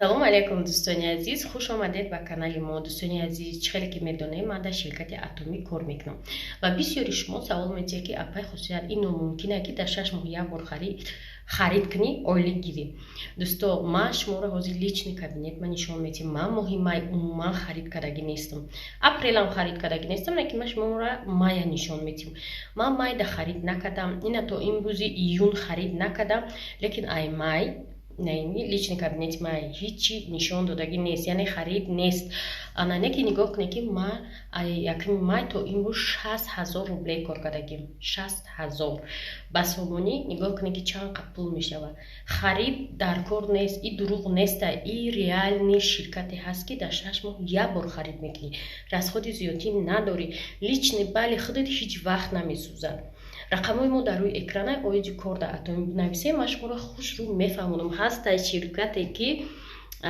Салому алайкум, дӯстони азиз, хуш омадед ба канали мо. Дӯстони азиз, чӣ хеле ки медонем, ман дар ширкати Атомӣ кор мекунам ва бисёри шумо савол медиҳед, ки апай Хусусият, ин номумкин ки дар 6 моҳ як бор харид кунӣ, ойлик гирӣ. Дӯсто, ман шуморо ҳозир личный кабинет ма нишон медиҳам. Ман моҳи май умуман харид кардагӣ нестам, апрелам харид кардагӣ нестам, лекин ман шуморо мая нишон медиҳам. Ман майда харид накардам, ина то имрӯзи июн харид накардам, лекин ай май личный кабинети ма ҳичи нишон додагӣ нест, яъне харид нест. Ана неки нигоҳ кунед, ки ма 1 май то имрӯз 60 000 рублей кор кардагим. 60 000 ба сомонӣ нигоҳ кунед, ки чанд қад пул мешавад. Харид дар кор нест, и дурӯғ неста, и реальный ширкате ҳаст, ки дар 6 моҳ як бор харид мекунӣ, расходи зиёдтӣ надорӣ, личный бали худат ҳеҷ вақт намесӯзад. Рақамҳои мо дар рӯи экрана. Оиди кор дар Атоми бинависем, ман шуморо хушрӯ мефаҳмонам. Ҳастай ширкате, ки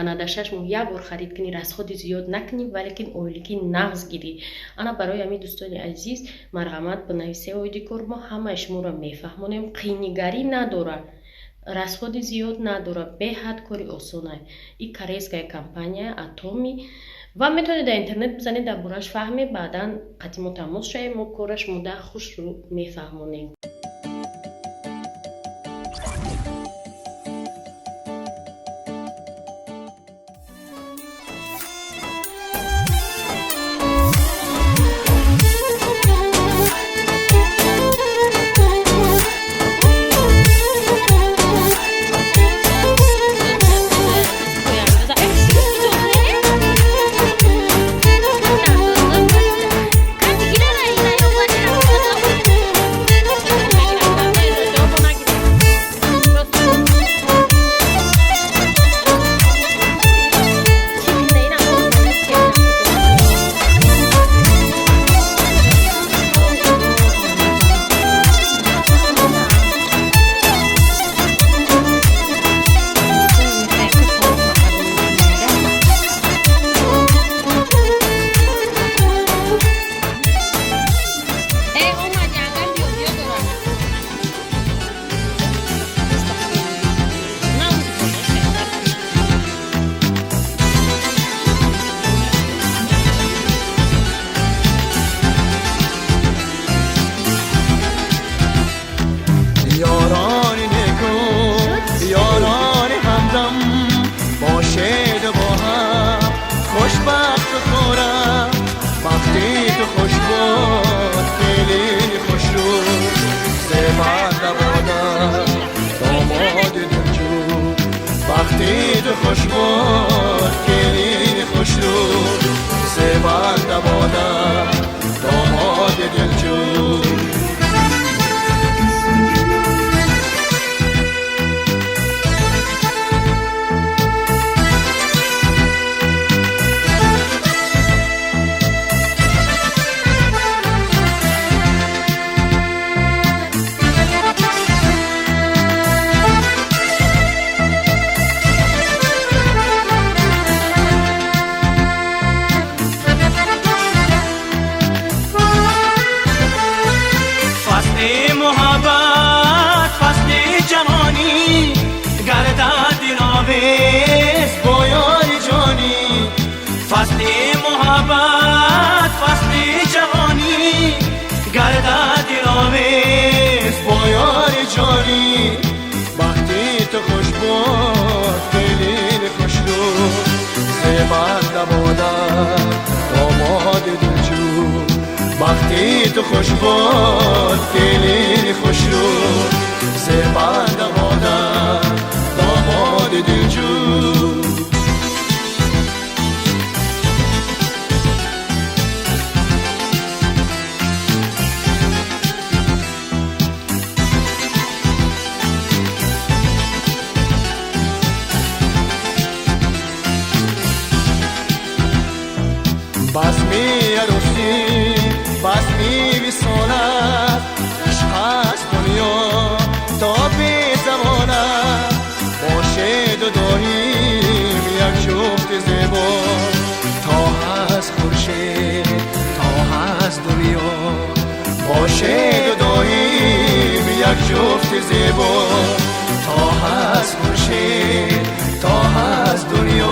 ана дар 6 моҳ як бор харид кунӣ, расходи зиёд накунӣ, валекин ойлики нағз гирӣ. Ана барои ҳамин, дӯстони азиз, марҳамат, бинависе оиди кор, мо ҳамаи шуморо мефаҳмонем. Қийнигарӣ надорад, расходи зиёд надорад, беҳад кори осона. И корейская компания Атоми ва метавонед дар интернет бизанед, дар бораш фаҳме, баъдан қати мо тамос шавем, мо кораш муда хушрӯ мефаҳмонем. Ёрони неку, ёрони ҳамдам, бошед бо ҳам хушбахту хурам. Бахти ту хуш буд, келини хушрӯ, зебанда бода, домоди дилҷӯ. Бахти ту хуш буд, келини хушрӯ, зебанда бода, домоди дилҷӯ. Фасли муҳаббат, фасли ҷавонӣ, гардад диловез бо ёри ҷонӣ. Фасли муҳаббат, фасли ҷавонӣ, гардад диловез бо ёри ҷонӣ. Бахти ту хуш буд, келини хушрӯ, зебанда бода, домоди дилҷӯ. Бахти ту хуш буд, келини хушрӯ, зебанда бода, домоди дилҷӯ. Базми арӯсӣ, базми висол аст, ишқ аст дунё то безавол аст. Бошеду доим як ҷуфти зебо, то ҳаст хуршед, то ҳаст дунё. Бошеду доим як ҷуфти зебо, то ҳаст хуршед, то ҳаст дунё.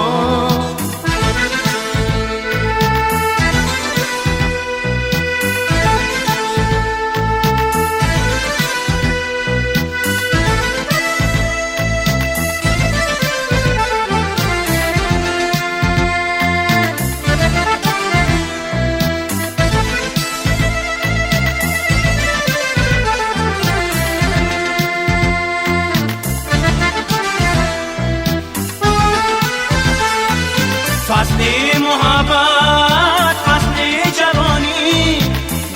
Фасли муҳаббат, фасли ҷавонӣ,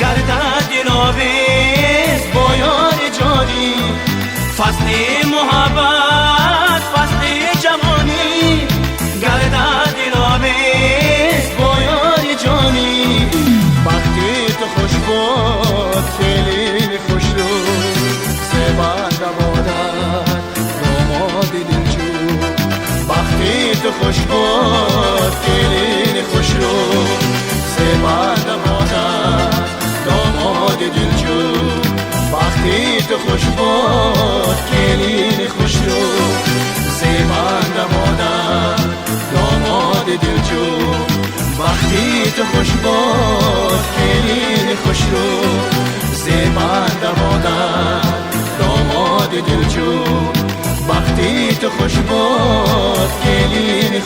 гардад диловез бо ёри ҷонӣ. Фасли муҳаббат, фасли ҷавонӣ, гардад диловез бо ёри ҷонӣ. Бахти ту хуш буд, келини хушрӯ, зебанда модат, домоди дилҷӯ. Бахти ту хуш буд, келини хушрӯ, зебанда модат, домоди дилҷӯ. Бахти ту хуш буд, келини хушрӯ, зебанда модат, домоди дилҷӯ. Бахти ту хуш буд, келини хушрӯ, зебанда модат, домоди дилҷӯ. Бахти ту хуш буд, келини.